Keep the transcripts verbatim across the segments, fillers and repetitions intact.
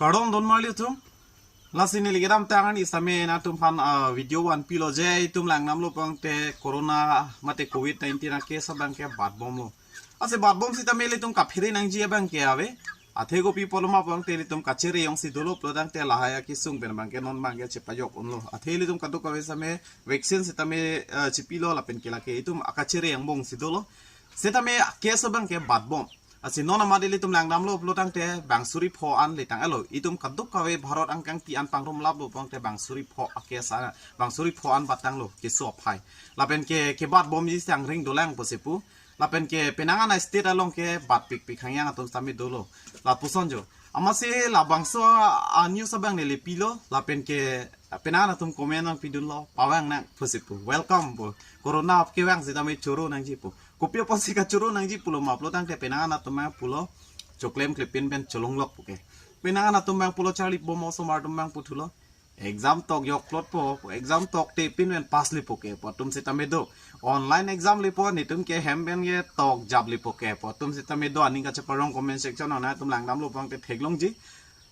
Kardom don marli atum. Lasi neli kedamtang arni sitame nangtum aphan, ah, video vanpilo je itum langdamlo pulote corona mate covid nineteen a-case abangke batbomlo. Lasi batbom sitame ilitum kaphere nangji abangke ave. Athe kopi pulo ma pulote ilitum kachere jongsi dolo pulotangte lahai akesung pen abangke non abangke chepajok unlo. Athe ilitum kadokave sitame vaccine sitame, ah, chipilo lapen ke lake itum akachere angbong si dolo. Sitame case abangke batbom. Lasi non amat ilitum langdamlo pulotangte bang suri pho an letang elo. Itum kadokave Bharat angkangpi an pangrumlaplo pulotangte bang suri pho a-case a, bang suri pho an battanglo keso aphai. Lapen ke kebatbomji si angring dolang pusi pu. Lapen ke penang an a-state along ke batpikpik hangyang atum sitame dolo. Lapuson jo. Amatsi labangso a-news abang neli pilo. Lapen ke penang an atum comment nangpidunlo. Pavang nang pusi pu. Welcome pu. Corona kevang sitame choro nangji pu. Kopi apotsi kachoro nangji pulo ma pulotangte penang an atum abang pulo. Choklem klepin pen cholonglok pu ke. Penang an atum abang pulo charlibom osomar atum abang puthulo. Exam tok jokplotpo, exam toktepin pen pass lipo ke, pu atum sitame do. Online exam lipo, netum ke hem pen ke tokjap lipo ke, pu atum sitame do, aning kacheparong comment section along nangtum langdamlo pulotangte theklongji.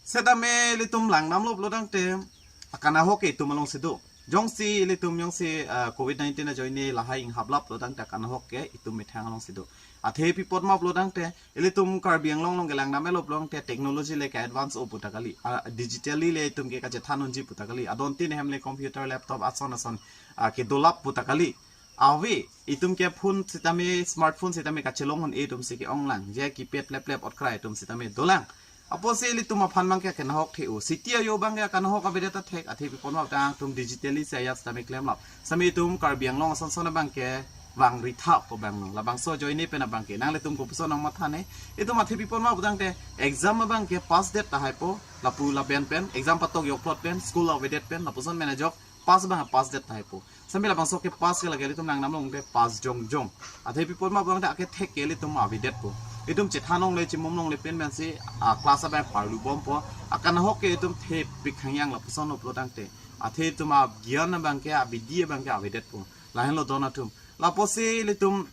Sitame ilitum langdamlo pulotangte, akanghok ke itum alongsi do. Jongsi ilitum jongsi, ah, covid nineteen ajoine lahai inghaplap pulotangte akanghok ke itum methang alongsi do. Athe pi apot ma pulotangte, ilitum Karbi Anglong along ke langdam elo pulotangte technology le ke-advance o puta kali. Ah, digitally le itum ke kachethan unji puta kali. Adon tin hem le computer, laptop, ason ason, ah, kedolap puta kali. Ave, itum ke phone sitame, smartphone sitame kachelong un-e atum si ke-ong lang. Je keypad leplep otkrai atum sitame dolang. Apotsi ilitum aphan abangke akanghok the-o. City ajo abangke akanghok avedet ta thek, athe pi apot ma pulotangte itum digitally si ajat sitame klemlap. Sitame itum Karbi Anglong ason ason abangke vangri tha pu abanglo. Labangso ajoine pen abangke nanglitum kopuson nangmatha ne. Itum athe pi apot ma pulotangte exam abangke pass det tahaipo. Lapu lapen pen, exam patok jokplot pen, school avedet pen, lapuson pen ajok, pass abang pass det tahaipo. Sitame labangso ke pass ke lake ilitum langdamlo pulotangte pass jongjong. Athe pi apot ma pulotangte akethek ke ilitum avedetpo. Itum chethan longle chimum longle pen pensi a-class abang parlubompo. Akanghok ke itum thepik hangyang lapusonlo pulotangte. Athe itum agyan abangke abidi abangke avedetpo. Lahenlo don atum. Lapotsi ilitum,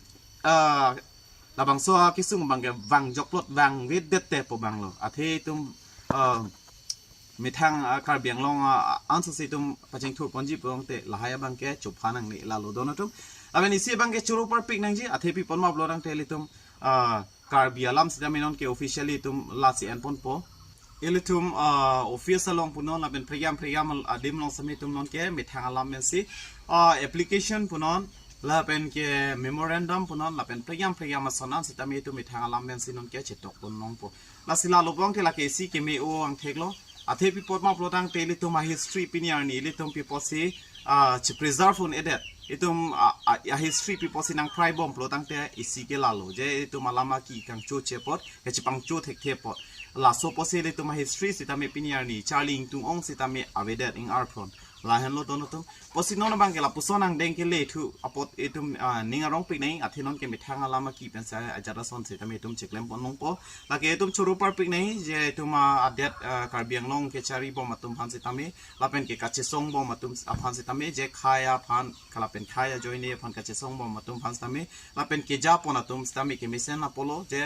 ah, labangso akesung abangke vang jokplot vangvedet te pu abanglo. Athe itum, ah, methang, ah, Karbi Anglong, ah, ansose itum pachingthur ponji pulotangte lahai abangke chopha nangne lalo don atum. Lapen isi abangke choro parpik nangji, athe pi apot ma pulotangte ilitum, ah, Karbi alam sitame non ke officially itum lasi enponpo. Ilitum, ah, office along punon lapen prekjam prekjam al-, adim along sitame itum non ke methang alam pensi, ah, application punon lapen ke memorandum punon lapen prekjam prekjam ason an sitame itum methang alam pensi non ke chetok pon longpo. Lasi lalo pulotangte lake isi keme-o angtheklo. Athe pi apot ma pulotangte ilitum a-history pini arni ilitum pi apotsi, ah, che-preserve un-edet. Itum a, a, a-history pi apotsi nangpraibom pulotangte isi ke lalo. Je itum alam aki kangchoche apot, kachepangcho thekthe apot. Laso apotsi ilitum a-history sitame pini arni charli ingtung ong sitame avedet ing-arphron. Lahenlo don atum. Apotsi non abangke lapuson angdeng ke lethu apot itum, ah, ning arongpik nang, athe non ke methang alam aki pensi ajat ason sitame itum cheklem pon longpo. Lake itum choro parpik nang, je itum, ah, adet, ah, Karbi Anglong kecharibom atum aphan sitame, lapen ke kachesongbom atum aphan sitame, je khei aphan, kalapen khei ajoine aphan kachesongbom atum aphan sitame, lapen keja pon atum sitame kemesen apotlo, je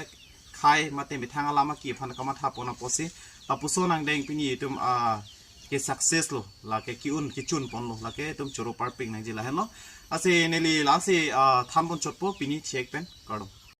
khei mate methang alam aki aphan kamatha pon apotsi, lapuson angdeng pini itum, ah, ke-success lo, lake ki-un kechun ponlo, lake itum choro parpik nangji lahenlo. Lasi neli lasi, ah, than ponchotpo pini chek pen, kardom.